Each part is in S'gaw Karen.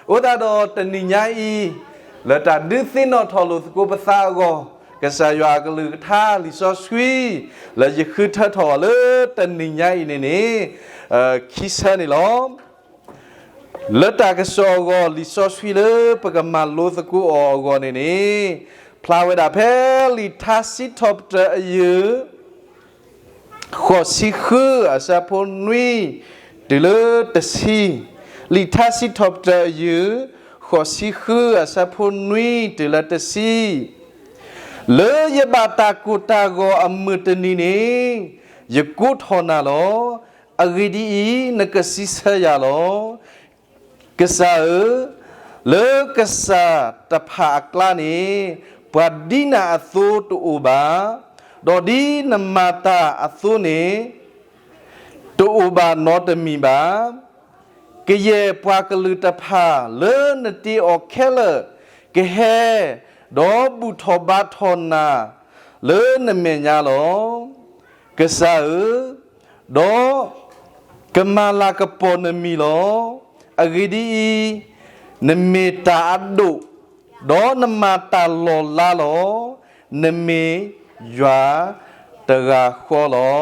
အဃိသတးဒီးတနံၤညါအံၤ, လၢတၢ်ဒုးသ့ၣ်နီၣ်ထီၣ်လိာ်သကိးပသးအဂီၢ်, ကစၢ်ယွၤအကလုၢ်ကထါလံာ်စီဆှံ, လၢယဃုထၢထီၣ်အီၤလၢတနံၤညါအံၤန့ၣ်န့ၣ်, ခံဆၢန့ၣ်လီၤ. လၢတၢ်ကစီၣ်အဂီၢ် လံာ်စီဆှံလၢပကမၤလိသကိးအီၤအဂီၢ်န့ၣ်န့ၣ်, ဖျါဝဲဒၣ်ဖဲလံာ်ထါစံးထီၣ်ပတြၢၤအယုၢ် ဃိးဆံဃုအဆၢဖိနွံ တုၤလၢတဆံ, လံာ်ထါစံးထီၣ်ပတြၢၤအယုၢ် ဃိးဆံဃုအဆၢဖိနွံ တုၤလၢတဆံ, လၢယဘၣ်တၢ်ကိၢ်တၢ်ဂီၤအမုၢ်တနံၤန့ၣ်, ယကိးထီၣ်နၤလီၤ. အဂ့ၢ်ဒ်အံၤ, နကစံးဆၢယၤလီၤ. ကစၢ်ဧၢ, လၢကစၢ်တဖၣ်အကျါန့ၣ်, ပှၤဒ်နၤအသိတအိၣ်ဘၣ်, ဒီးဒ်နမၤတၢ်အသိန့ၣ်, တအိၣ်ဘၣ်နီတမံၤဘၣ်. ကယဲၢ်ပှၤကလုာ်တဖၣ်လၢနတ့အီၤခဲလၢာ်, ကဟဲ, ဒီးဘူၣ်ထီၣ်ဘါထီၣ်နၤလၢနမဲာ်ညါလီၤ. ကစၢ်ဧၢ, ဒီးကမၤလၤကပီၤနမံၤလီၤ. အဂ့ၢ်ဒ်အံၤ, နမ့ၢ်တၢ်အဒိၣ်, ဒီးနမၤတၢ်လီၤလးလီၤ. နမ့ၢ်ယွၤတဂၤဃီလီ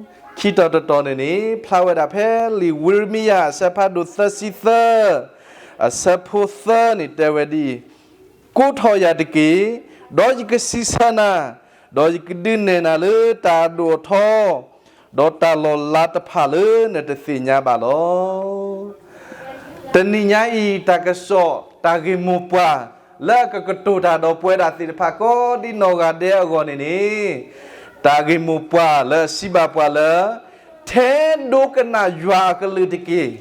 ၤ. ခံတီၤတတီၤန့ၣ်န့ၣ် ဖျါဝဲဒၣ်ဖဲလံာ်ဝံရမံယၤအဆၢဖးဒိၣ်သၢဆံသၢ အဆၢဖိသၢန့ၣ်တဲဝဲဒ်အံၤ, ကိးထီၣ်ယၤတက့ၢ်, ဒီးယကစံးဆၢနၤ, ဒီးယကဒုးနဲၣ်နၤလၢတၢ်အဒိၣ်အထီ, ဒီးတၢ်လီၤလးတဖၣ်လၢနတသ့ၣ်ညါဘၣ်လီၤ. တနံၤညါအံၤ တၢ်ကစီၣ်တၢ်ဂ့ၢ်မိၢ်ပှၢ် လၢအကကတိၤတၢ်ဒီးပဝဲဒၣ်သ့ၣ်တဖၣ် ကိးဒ်နီၢ်ဂၤဒဲးအဂီၢ်န့ၣ်န့ၣ်, တၢ်ဂ့ၢ်မိၢ်ပှၢ်လၢအစံးဘၣ်ပှၤလၢ, ထဲဒိကနၣ်ယွၤအကလုၢ်တက့ၢ်,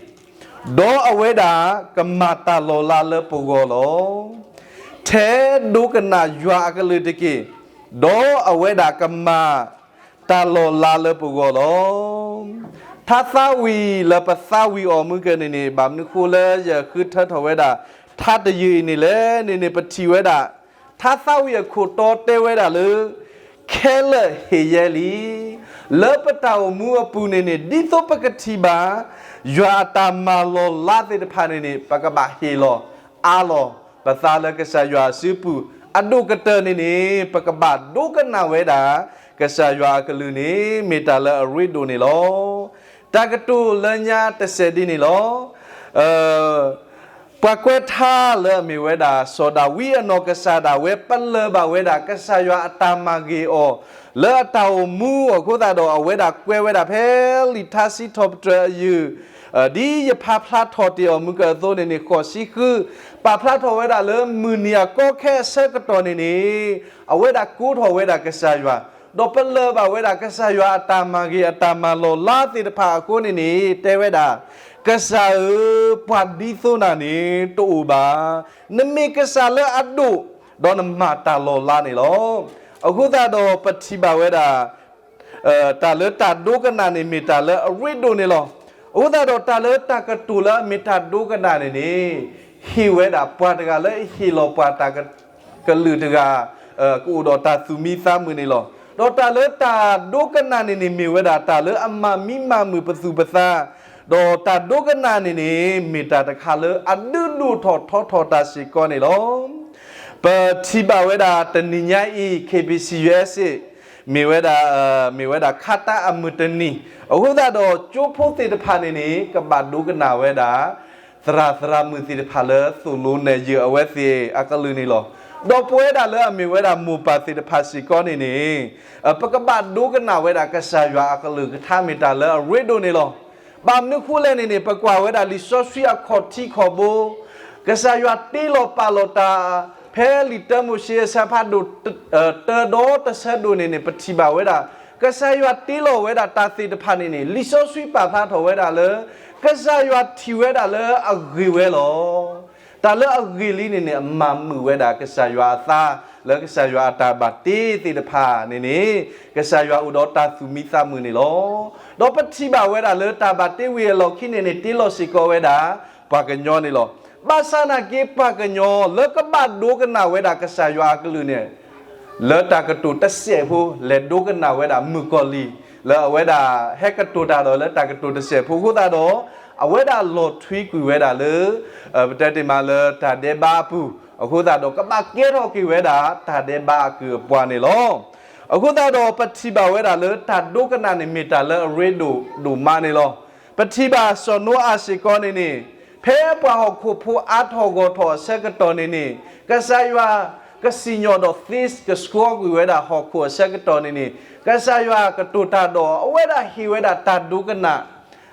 ဒီးအဝဲဒၣ်ကမၤတၢ်လီၤလးလၢပဂီၢ်လီၤ. ထဲဒိကနၣ်ယွၤအကလုၢ်တက့ၢ်, ဒီးအဝဲဒၣ်ကမၤတၢ်လီၤလးလၢပဂီၢ်လီၤ. ထါသးဝံၣ်လၢပသးဝံၣ်အီၤမုၢ်ကၢန့ၣ်န့ၣ် ဘၣ်မနုၤဃိလၢယဃုထၢထီၣ်ဝဲဒၣ် ထါတယုၢ်အံၤန့ၣ်လဲၣ်န့ၣ်န့ၣ် ပထံၣ်ဝဲဒၣ် ထါသးဝံၣ်အခိၣ်တီတဲဝဲဒၣ်လၢ ခဲလၢာ်ဟ့ၣ်ယဲလံ. လၢပတၢ်အိၣ်မူအပူၤန့ၣ်န့ၣ် ဒ်သိးပကထံၣ်ဘၣ် ယွၤအတၢ်မၤလီၤလးသ့ၣ်တဖၣ်န့ၣ်န့ၣ် ပကဘၣ်ဟ့ၣ်လီၤအါလီၤ ပသးလၢကစၢ်ယွၤအစုပူၤ, အဒိၣ်ကတၢၢ်န့ၣ်န့ၣ် ပကဘၣ်ဒိကနၣ်ဝဲဒၣ် ကစၢ်ယွၤအကလုၢ်န့ၣ် မ့ၢ်တၢ်လၢအရ့ဒိၣ်န့ၣ်လီၤ. တၢ်ကတိၤလၢညါတစဲးဒ်န့ၣ်လီၤ. ပှၤကွဲးထါလၢအမ့ၢ်ဝဲဒၣ် စီၤဒၤဝံးအနီၢ်ကစၢ်ဒၣ်ဝဲ ပလၢၢ်ဘၣ်ဝဲဒၣ် ကစၢ်ယွၤအတၢ်မၤဂ့ၤအီၤ လၢအတၢ်အိၣ်မူအဃိသတးဒီး အဝဲဒၣ်ကွဲးဝဲဒၣ်ဖဲလံာ်ထါစံးထီၣ်ပတြၢၤအယုၢ် ဒ်ယဖးဖျါထီၣ်တ့ၢ်အီၤမုၢ်ကၢအသိးန့ၣ်န့ၣ် ဃိးဆံဃု, ပာ်ဖျါထီၣ်ဝဲဒၣ်လၢမုၢ်နံၤအကီခဲအဆၢကတီၢ်န့ၣ်န့ၣ် အဝဲဒၣ်ကိးထီၣ်ဝဲဒၣ်ကစၢ်ယွၤ, ဒီးပလၢၢ်ဘၣ်ဝဲဒၣ်ကစၢ်ယွၤအတၢ်မၤဂ့ၤအတၢ်မၤလီၤလးသ့ၣ်တဖၣ်အဃိန့ၣ်န့ၣ် တဲဝဲဒၣ်, ကစၢ်ဧၢ, ပှၤဒ်သိးနၤန့ၣ်တအိၣ်ဘၣ်. နမ့ၢ်ကစၢ်လၢအဒိၣ်, ဒီးနမၤတၢ်လီၤလးန့ၣ်လီၤ. အဃိသတးဒီးပထံၣ်ဘၣ်ဝဲဒၣ် တၢ်လၢတၢ်ဒိကနၣ်န့ၣ် မ့ၢ်တၢ်လၢအရ့ဒိၣ်န့ၣ်လီၤ. အဃိသတးဒီးတၢ်လၢတၢ်ကတိၤလၢအမ့ၢ်တၢ်ဒိကနၣ်န့ၣ်န့ၣ် ဟ့ၣ်ဝဲဒၣ်ပှၤတဂၤလၢအဟ့ၣ်လီၤပှၤတၢ်ကလုၢ်တဂၤ ကအိၣ်ဒီးတၢ်သူၣ်မံသးမုာ်န့ၣ်လီၤ. ဒီးတၢ်လၢတၢ်ဒိကနၣ်န့ၣ်န့ၣ် မ့ၢ်ဝဲဒၣ်တၢ်လၢအမၤမံမၤမုာ်ပသူၣ်ပသး, ဒီးတၢ်ဒိကနၣ်န့ၣ်န့ၣ် မ့ၢ်တၢ်တခါလၢအဒုးဒိၣ်ထီၣ်ထီထီၣ်တၢ်စ့ၢ်ကီးန့ၣ်လီၤ. ပထံၣ်ဘၣ်ဝဲဒၣ်တနံၤညါအံၤ ခ့ပံစံၣ်ယဲစ့ၣ် မ့ၢ်ဝဲဒၣ်, မ့ၢ်ဝဲဒၣ်ခါတၢ်အမုၢ်တနံၤ, အဃိသတးဒီးကၠိဖိသ့ၣ်တဖၣ်န့ၣ်န့ၣ် ကဘၣ်ဒိကနၣ်ဝဲဒၣ် သရၣ်သရၣ်မုၣ်သ့ၣ်တဖၣ်လၢသိၣ်လိနဲၣ်ယုာ်အဝဲသ့ၣ်အကလုၢ်န့ၣ်လီၤ. ဒီးပဝဲဒၣ်လၢအမ့ၢ်ဝဲဒၣ်မိၢ်ပၢ်သ့ၣ်တဖၣ်စ့ၢ်ကီးန့ၣ်န့ၣ် ပကဘၣ်ဒိကနၣ်ဝဲဒၣ်ကစၢ်ယွၤအကလုၢ်ကထါမ့ၢ်တၢ်လၢအရ့ဒိၣ်န့ၣ်လီၤ. ဘၣ်မနုၤဃိလဲၣ်န့ၣ်န့ၣ် ပကွၢ်ဝဲဒၣ်လံာ်စီဆှံအခီၣ်ထံးခီၣ်ဘိ, ကစၢ်ယွၤတ့လီၤပာ်လီၤတၢ် ဖဲလံာ်တၢမိၤၡ့အဆၢဖးဒိၣ် တၢဒီးတဆၢဒိၣ်န့ၣ်န့ၣ် ပထံၣ်ဘၣ်ဝဲဒၣ် ကစၢ်ယွၤတ့လီၤဝဲဒၣ်တၢ်သ့ၣ်တဖၣ်န့ၣ်န့ၣ် လံာ်စီဆှံပာ်ဖျါထီၣ်ဝဲဒၣ်လၢ ကစၢ်ယွၤထံၣ်ဝဲဒၣ်လၢအဂ့ၤဝဲလီၤ. တၢ်လၢအဂ့ၤလံန့ၣ်န့ၣ် အမၤမုာ်ဝဲဒၣ်ကစၢ်ယွၤအသး လၢကစၢ်ယွၤအတၢ်ဘၣ်တ့သ့ၣ်တဖၣ်န့ၣ်န့ၣ် ကစၢ်ယွၤအိၣ်ဒီးတၢ်သူၣ်မံသးမုာ်န့ၣ်လီၤ. ဒီးပထံၣ်ဘၣ်ဝဲဒၣ်လၢတၢ်ဘၣ်တ့ဝံၤအလီၢ်ခံန့ၣ်န့ၣ် တ့လီၤစ့ၢ်ကီးဝဲဒၣ် ပှၤကညီန့ၣ်လီၤ. ဘၣ်ဆၣ်နာ်က့ပှၤကညီလၢကဘၣ်ဒိကနၣ်ဝဲဒၣ်ကစၢ်ယွၤအကလုၢ်န့ၣ် လၢတၢ်ကတိၤတစဲးဖိ လဲၤဒိကနၣ်ဝဲဒၣ်မုၣ်ကီၤလံၢ် လၢအဝဲဒၣ်ဟဲကတိၤတၢ်ဒီးလၢတၢ်ကတိၤတစဲးဖိအဃိသတးဒီး အဝဲဒၣ်လီၤထွံကွံာ်ဝဲဒၣ်လၢ ပတဲတ့ၢ်မးလၢတၢ်ဒဲးဘးအပူၤ, အဃိသတးဒီးကဘၣ်ကဲထီၣ်က့ၤဝဲဒၣ်တၢ်ဒဲးဘးအကုၢ်အပှၤန့ၣ်လီၤ. အဃိသတးဒီးပထံၣ်ဘၣ်ဝဲဒၣ်လၢတၢ်ဒိကနၣ်န့ၣ်မ့ၢ်တၢ်လၢအရ့ဒိၣ်ဒိၣ်မးန့ၣ်လီၤ. ပထံၣ်ဘၣ်စီၤနိအၤစ့ၢ်ကီးန့ၣ်န့ၣ် ဖဲပှၤဟီၣ်ခိၣ်ဖိအါထီၣ်ဂီၢ်ထီၣ်အဆၢကတီၢ်န့ၣ်န့ၣ် ကစၢ်ယွၤကစံၣ်ညီၣ်ဒီးသ့ကဆှီကွံာ်ဝဲဒၣ်ဟီၣ်ခိၣ်အဆၢကတီၢ်န့ၣ်န့ၣ် ကစၢ်ယွၤကတိၤတၢ်ဒီးအဝဲဒၣ်ဟ့ၣ်ဝဲဒၣ်တၢ်ဒိကနၣ်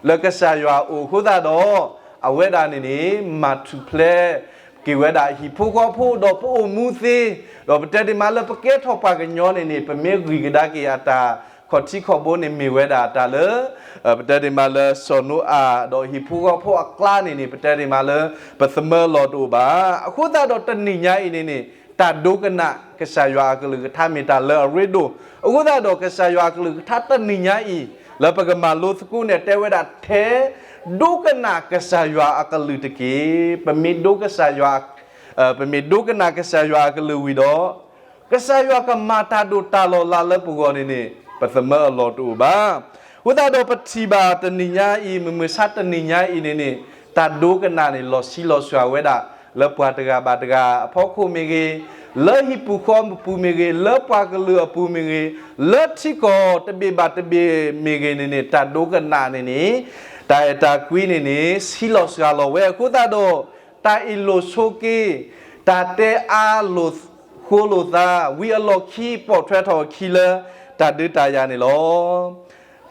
လၢကစၢ်ယွၤအအိၣ်အဃိသတးဒီး အဝဲဒၣ်န့ၣ်န့ၣ် မၤထူၣ်ဖျဲးက့ၤဝဲဒၣ်ဟံၣ်ဖိဃီဖိဒီးပအိၣ်မူသ့, ဒီးပတဲတ့ၢ်မးလၢပကဲထီၣ်ပှၤကညီန့ၣ်န့ၣ် ပမ့ၢ်ဂံၢ်ကဒါက့ၤအတၢ်ခီၣ်ထံးခီၣ်ဘိန့ၣ်မ့ၢ်ဝဲဒၣ်တၢ်လၢ ပတဲတ့ၢ်မးလၢစီၤနိအၤဒီးဟံၣ်ဖိဃီဖိအကျါန့ၣ်န့ၣ် ပတဲတ့ၢ်မးလၢ ပသမၢအလီၢ်တအိၣ်ဘၣ်. အဃိသတးဒီးတနံၤညါအံၤန့ၣ်န့ၣ် တၢ်ဒိကနၣ်ကစၢ်ယွၤအကလုၢ်ကထါမ့ၢ်တၢ်လၢအရ့ဒိၣ်. အဃိသတးဒီးကစၢ်ယွၤအကလုၢ်ကထါတနံၤညါအံၤ လၢပကမၤလိသကိးန့ၣ် တဲဝဲဒၣ်ထဲ ဒိကနၣ်ကစၢ်ယွၤအကလုၢ်တက့ၢ်. ပမ့ၢ်ဒိကစၢ်ယွၤ ပမ့ၢ်ဒိကနၣ်ကစၢ်ယွၤအကလုၢ်ဝံၤဒီး ကစၢ်ယွၤကမၤတၢ်ဒိၣ်တၢ်လီၤလးလၢပဂီၢ်န့ၣ်န့ၣ် ပသမၢအလီၢ်တအိၣ်ဘၣ်. အဃိသတးဒီးပထံၣ်ဘၣ်တနံၤညါအံၤ မုၢ်မဆါတနံၤညါအံၤန့ၣ်န့ၣ် တၢ်ဒိကနၣ်န့ၣ် လီၤဆံးလီၤစှၤဝဲဒၣ် လၢပှၤတဂၤဘၣ်တဂၤ အဖီခိၣ်မ့ၢ်ဂ့ၤ, လၢဟံၣ်ပူၤဃီပူၤမ့ၢ်ဂ့ၤ, လၢပှၤကလုာ်အပူၤမ့ၢ်ဂ့ၤ, လၢထံကီၢ်တဘ့ၣ်ဘၣ်တဘ့ၣ်မ့ၢ်ဂ့ၤန့ၣ်န့ၣ် တၢ်ဒိကနၣ်န့ၣ်န့ၣ် တၢ်အဲၣ်တၢ်ကွံန့ၣ်န့ၣ် ဆံးလီၤစှၤလီၤဝဲအဃိသတးဒီး တၢ်အ့ၣ်လိာ်ဆိးက့, တၢ်တဲအါလိာ်ဃိလိာ်သး ဝံၤအလီၢ်ခံ ပိာ်ထွဲထီၣ်အခံလၢ တၢ်ဒုးတၢ်ယၤန့ၣ်လီၤ.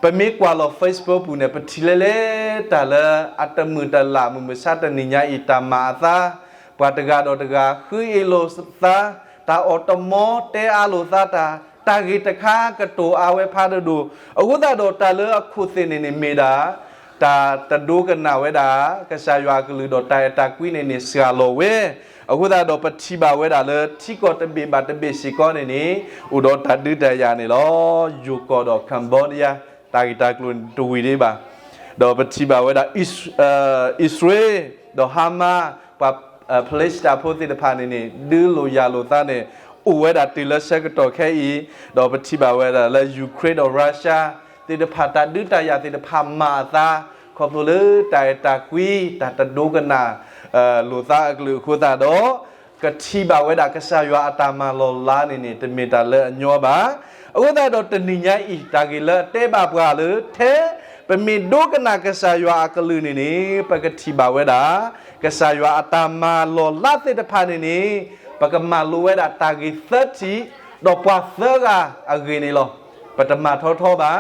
ပမ့ၢ်ကွၢ်လီၤ Facebook ပူၤန့ၣ် ပထံၣ်လဲၣ်လဲၣ် တၢ်လၢအတမုာ်တလၤ မုၢ်မဆါတနံၤညါအံၤ တၢ်မၤအသး, ပှၤတဂၤဒီးတဂၤ ဃုအ့ၣ်လိာ်သး, တၢ်အီၣ်တမီ တဲအါလိာ်သးတၢ်, တၢ်ဂ့ၢ်တခါကတိၤအါဝဲဖးဒိၣ်ဒိၣ်, အဃိသတးဒီးတၢ်လၢအခိၣ်သ့ၣ်န့ၣ်န့ၣ်မ့ၢ်ဒၣ် တၢ်တဒိကနၣ်ဝဲဒၣ် ကစၢ်ယွၤအကလုၢ်ဒီးတၢ်အဲၣ်တၢ်ကွံန့ၣ်န့ၣ် စှၤလီၤဝဲ, အဃိသတးဒီးပထံၣ်ဘၣ်ဝဲဒၣ်လၢထံကီၢ်တဘ့ၣ်ဘၣ်တဘ့ၣ်စ့ၢ်ကီးန့ၣ်န့ၣ် အိၣ်ဒီးတၢ်ဒုးတၢ်ယၤန့ၣ်လီၤ. ယိၤကီၢ်ဒီး Cambodia တၢ်ဂ့ၢ်တၢ်ကျိၤန့ၣ်တဝံၤဒံးဘၣ်. ဒီးပထံၣ်ဘၣ်ဝဲဒၣ် အံၣ်စရ့လး ဒီး Hamas ပှၤ Palestine ဖိသ့ၣ်တဖၣ်န့ၣ်န့ၣ် ဒုးလိာ်ယၤလိာ်သးန့ၣ် အိၣ်ဝဲဒၣ်တုၤလၢဆၢကတီၢ်ခဲအံၤ, ဒီးပထံၣ်ဘၣ်ဝဲဒၣ်လၢ Ukraine ဒီး Russia သ့ၣ်တဖၣ် တၢ်ဒုးတၢ်ယၤသ့ၣ်တဖၣ်မၤအသး ခီဖျိလၢတၢ်အဲၣ်တၢ်ကွံ တၢ်တဒိကနၣ် လိာ်သးအကလုၢ်အဃိသတးဒီး ကထံၣ်ဘၣ်ဝဲဒၣ်ကစၢ်ယွၤအတၢ်မၤလီၤလးန့ၣ်န့ၣ် တမ့ၢ်တၢ်လၢအညီဘၣ်. အဃိသတးဒီးတနံၤညါအံၤ တၢ်ဂ့ၢ်လၢအတဲဘၣ်ပှၤလၢထဲ ပမ့ၢ်ဒိကနၣ်ကစၢ်ယွၤအကလုၢ်န့ၣ်န့ၣ် ပကထံၣ်ဘၣ်ဝဲဒၣ် ကစၢ်ယွၤအတၢ်မၤလီၤလးသ့ၣ်တဖၣ်န့ၣ်န့ၣ် ပကမၤလိဝဲဒၣ်တၢ်ဂ့ၢ်သၢထံၣ် ဒီးပှၤသၢဂၤအဂ့ၢ်န့ၣ်လီၤ. ပတမၤထီထီဘၣ်.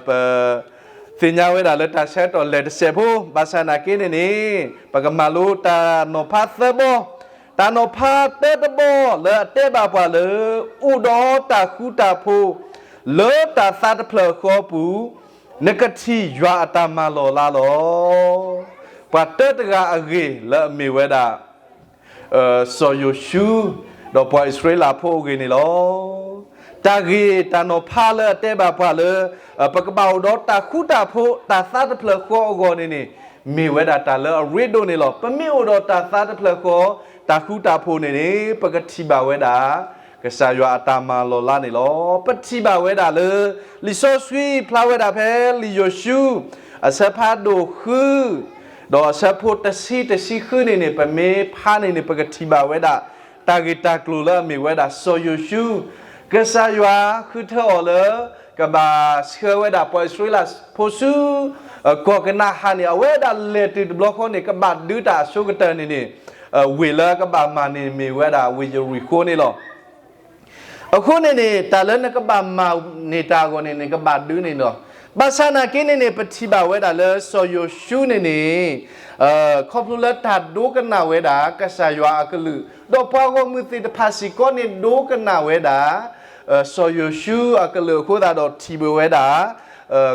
ပ သ့ၣ်ညါဝဲဒၣ်လၢတၢ်ဆၢကတီၢ်လဲၤတစဲးဖိ ဘၣ်ဆၣ်နာ်က့န့ၣ်န့ၣ် ပကမၤလိတၢ်နီၤဖးသၢဘီ, တၢ်နီၤဖးတၢတဘီလၢအတဲဘၣ်ပှၤလၢ အိၣ်ဒီးတၢ်ဃူတၢ်ဖိး လၢတၢ်သးတဖျၢၣ်ဃီပူၤ နကထံၣ်ယွၤအတၢ်မၤလီၤလးလီၤ. ပှၤတၢတဂၤအဂ့ၢ်လၢအမ့ၢ်ဝဲဒၣ် စီၤယိၤၡူ ဒီးပှၤအံၣ်စရ့လးဖိအဂ့ၢ်န့ၣ်လီၤ. တၢ်ဂ့ၢ်တၢ်နီၤဖးလၢအတဲဘၣ်ပှၤလၢ ပကဘၣ်အိၣ်ဒီးတၢ်ဃူတၢ်ဖိး တၢ်သးတဖျၢၣ်ဃီအဂီၢ်န့ၣ်န့ၣ် မ့ၢ်ဝဲဒၣ်တၢ်လၢအရ့ဒိၣ်န့ၣ်လီၤ. ပမ့ၢ်အိၣ်ဒီးတၢ်သးတဖျၢၣ်ဃီ တၢ်ဃူတၢ်ဖိးန့ၣ်န့ၣ် ပကထံၣ်ဘၣ်ဝဲဒၣ် ကစၢ်ယွၤအတၢ်မၤလီၤလးန့ၣ်လီၤ. ပထံၣ်ဘၣ်ဝဲဒၣ်လၢ လံာ်စီဆှံဖျါဝဲဒၣ်ဖဲလံာ်ယိၤၡူ အဆၢဖးဒိၣ်ဃု ဒီးအဆၢဖိတဆံ တဆံဃုန့ၣ်န့ၣ် ပမ့ၢ်ဖးန့ၣ်န့ၣ် ပကထံၣ်ဘၣ်ဝဲဒၣ် တၢ်ဂ့ၢ်တၢ်ကျိၤလၢအမ့ၢ်ဝဲဒၣ်စီၤယိၤၡူ ကစၢ်ယွၤဃုထၢအီၤလၢ ကဘၣ်ဆှၢဝဲဒၣ်ပှၤအံၣ်စရ့လးဖိဆူ ကီၢ်ကနၤအၣ်န့ၣ် အဝဲဒၣ်လဲၤတုၤတဘျီဃီန့ၣ် ကဘၣ်ဒုးတၢ်အဆိကတၢၢ်န့ၣ်န့ၣ် ဝ့ၢ်လၢကဘၣ်မၤန့ၣ်မ့ၢ်ဝဲဒၣ်ဝ့ၢ်ယရံၣ်ဃိန့ၣ်လီၤ. အဃိန့ၣ်န့ၣ် တၢ်လၢနကဘၣ်မၤန့ၢ်တၢ်အဂီၢ်န့ၣ် နကဘၣ်ဒုးန့ၣ်လီၤ. ဘၣ်ဆၣ်နာ်က့န့ၣ်န့ၣ် ပထံၣ်ဘၣ်ဝဲဒၣ်လၢစီၤယိၤၡူန့ၣ်န့ၣ် ခီဖျိလၢတၢ်ဒိကနၣ်ဝဲဒၣ် ကစၢ်ယွၤအကလုၢ် ဒီးပှၤဂီၢ်မုၢ်သ့ၣ်တဖၣ်စ့ၢ်ကီးန့ၣ် ဒိကနၣ်ဝဲဒၣ် စီၤယိၤၡူအကလုၢ်အဃိသတးဒီးထံၣ်ဘၣ်ဝဲဒၣ်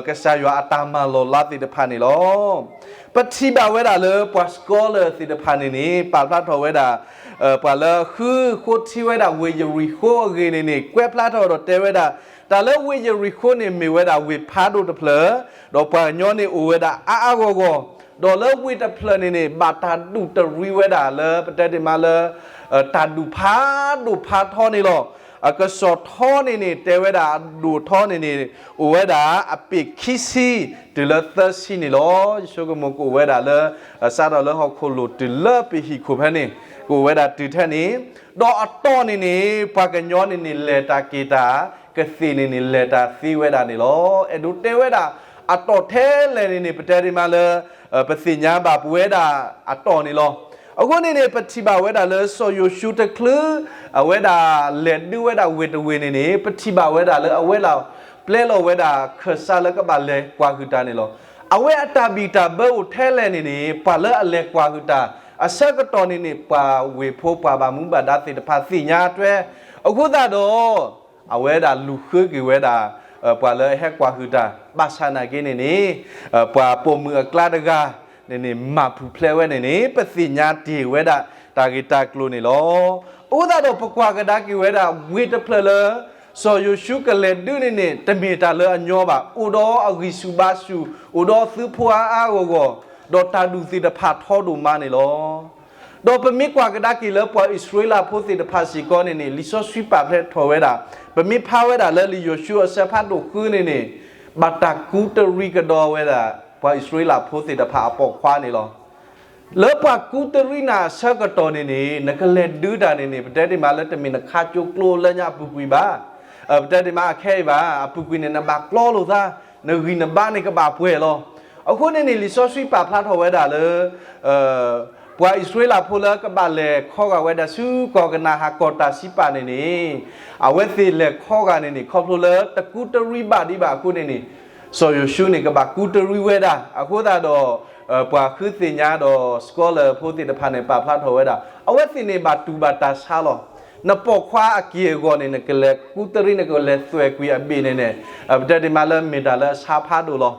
ကစၢ်ယွၤအတၢ်မၤလီၤလးသ့ၣ်တဖၣ်န့ၣ်လီၤ. ပထံၣ်ဘၣ်ဝဲဒၣ်လၢပှၤ scholar သ့ၣ်တဖၣ်န့ၣ်န့ၣ် ပာ်ဖျါထီၣ်ဝဲဒၣ် ပှၤလၢဃုဃိထံဝဲဒၣ်ဝ့ၢ်ယရံၣ်ဃိအဂ့ၢ်န့ၣ်န့ၣ် ကွဲးဖျါထီၣ်ဒီးတဲဝဲဒၣ် တၢ်လၢဝ့ၢ်ယရံၣ်ဃိန့ၣ်မ့ၢ်ဝဲဒၣ်ဝ့ၢ်ဖးဒိၣ်တဖျၢၣ်, ဒီးပှၤကညီန့ၣ်အိၣ်ဝဲဒၣ်အါအါဂီၢ်ဂီၢ်, ဒီးလၢဝ့ၢ်တဖျၢၣ်န့ၣ်န့ၣ် ဘၣ်တၢ်ဒူၣ်တရံးဝဲဒၣ်လၢပတဲတ့ၢ်မးလၢ တၢ်ဒူၣ်ဖးဒိၣ်ဖးထီန့ၣ်လီၤ. အကစီၣ်ထီန့ၣ်န့ၣ် တဲဝဲဒၣ်အဒိၣ်ထီန့ၣ်န့ၣ် အိၣ်ဝဲဒၣ်အပ့ၢ်ခံဆံ တုၤလၢသၢဆံန့ၣ်လီၤ. ယဆိကမိၣ်ကအိၣ်ဝဲဒၣ်လၢ စးထီၣ်လၢဟီၣ်ခိၣ်လိၣ်တုၤလၢပဟံၣ်ခိၣ်ဖဲန့ၣ် ကအိၣ်ဝဲဒၣ်တုၤထဲန့ၣ်, ဒီးအတီၢ်န့ၣ်န့ၣ် ပှၤကညီန့ၣ်န့ၣ် လဲၤတၢ်က့ၤတၢ်, ကသ့ၣ်န့ၣ်န့ၣ် လဲၤတၢ်သ့ဝဲဒၣ်န့ၣ်လီၤ. အဲၣ်ဒိးတဲဝဲဒၣ် အတီၢ်ထဲလဲၣ်န့ၣ်န့ၣ် ပတဲဒ်မးလၢ ပသ့ၣ်ညါဘၣ်ပဝဲဒၣ်အတီၢ်န့ၣ်လီၤ. အဃိန့ၣ်န့ၣ် ပထံၣ်ဘၣ်ဝဲဒၣ်လၢစီၤယိၤၡူတချုး အဝဲဒၣ်လဲၤဒုးဝဲဒၣ်ဝ့ၢ်တဝ့ၢ်န့ၣ်န့ၣ် ပထံၣ်ဘၣ်ဝဲဒၣ်လၢအဝဲဒၣ် ပျဲလီၤဝဲဒၣ်ခၢၣ်စးလၢကဘၣ်လဲၤကွၢ်ဟုၣ်တၢ်န့ၣ်လီၤ. အဝဲအတၢ်ဘံၣ်တၢ်ဘၢအိၣ်ထဲလဲၣ်န့ၣ်န့ၣ် ပှၤလၢအလဲၤကွၢ်ဟုၣ်တၢ် အဆၢကတီၢ်န့ၣ်န့ၣ် ပှၤဝ့ၢ်ဖိပှၤဘၣ်မူဘၣ်ဒါသ့ၣ်တဖၣ်သ့ၣ်ညါထွဲ, အဃိသတးဒီး အဝဲဒၣ်လူၤဃုက့ၤဝဲဒၣ် ပှၤလၢအဟဲကွၢ်ဟုၣ်တၢ် ဘၣ်ဆၣ်နာ်က့န့ၣ်န့ၣ် ပှၤပိာ်မုၣ်အကျါတဂၤန့ၣ်န့ၣ် မၤပူၤဖျဲးဝဲန့ၣ်န့ၣ် ပသ့ၣ်ညါတ့ၢ်ဝဲဒၣ်တၢ်ဂ့ၢ်တၢ်ကျိၤန့ၣ်လီၤ. အဃိသတးဒီး ပကွၢ်ကဒါက့ၤဝဲဒၣ် ဝ့ၢ်တဖျၢၣ်လၢ စီၤယိၤၡူကလဲၤဒုးန့ၣ်န့ၣ် တမ့ၢ်တၢ်လၢအညီဘၣ်. အိၣ်ဒီးအဂံၢ်ဆူၣ်ဘါဆူၣ်, အိၣ်ဒီးသုးဖိအါအါဂီၢ်ဂီၢ်, ဒီးတၢ်ဒူၣ်သ့ၣ်တဖၣ်ထီဒိၣ်မးန့ၣ်လီၤ. ဒီးပမ့ၢ်ကွၢ်ကဒါက့ၤလၢပှၤအံၣ်စရ့လးဖိသ့ၣ်တဖၣ်စ့ၢ်ကီးန့ၣ်န့ၣ် လံာ်စီဆှံပာ်ဖျါထီၣ်ဝဲဒၣ်, ပမ့ၢ်ဖးဝဲဒၣ်လၢလံာ်ယိၤၡူအဆၢဖးဒိၣ်ဃုန့ၣ်န့ၣ် ဘၣ်တၢ်ကူးတရံးကဒီးဝဲဒၣ် ပှၤအံၣ်စရ့လးဖိသ့ၣ်တဖၣ်အပိာ်ခွါန့ၣ်လီၤ. လၢပှၤကူးတရံးနၤအဆၢကတီၢ်န့ၣ်န့ၣ် နကလဲၤဒုးတၢ်န့ၣ်န့ၣ် ပတဲဒ်မးလၢတမ့ၢ်နခါကၠိကျိလၢညါအပူၤကွံာ်ဘၣ်. ပတဲဒ်မးအခဲအံၤဘၣ်, အပူၤကွံာ်န့ၣ် နဘၣ်ကျီလိာ်သး, နဂံၢ်နဘါန့ၣ်ကဘၣ်ပှဲၤလီၤ. အဃိန့ၣ်န့ၣ် လံာ်စီဆှံပာ်ဖျါထီၣ်ဝဲဒၣ်လၢ ပှၤအံၣ်စရ့လးဖိလၢကဘၣ်လဲၤခီဂာ်ဝဲဒၣ်ဆူကီၢ်ကနၤအၣ်ကီၢ်တၢ်စံးပာ်န့ၣ်န့ၣ် အဝဲသ့ၣ်လဲၤခီဂာ်န့ၣ်န့ၣ် ခီဖျိလၢတကူးတရံးဘၣ်ဒံးဘၣ်အဃိန့ၣ်န့ၣ် စီၤယိၤၡူန့ၣ် ကဘၣ်ကူးတရံးဝဲဒၣ်. အဃိသတးဒီး ပှၤဃုသ့ၣ်ညါဒီး scholar ဖိသ့ၣ်တဖၣ်န့ၣ် ပာ်ဖျါထီၣ်ဝဲဒၣ် အဝဲသ့ၣ်န့ၣ် ဘၣ်တူၢ်ဘၣ်တၢ်ဆါလီၤ. နပိာ်ခွါအက့ၢ်အဂီၤန့ၣ် နကလဲၤကူးတရံး နကလဲၤသွဲၣ်ကွံာ်အဘ့ၣ်န့ၣ်န့ၣ် ပတဲဒ်မးလၢမ့ၢ်တၢ်လၢအဆါဖးဒိၣ်လီၤ.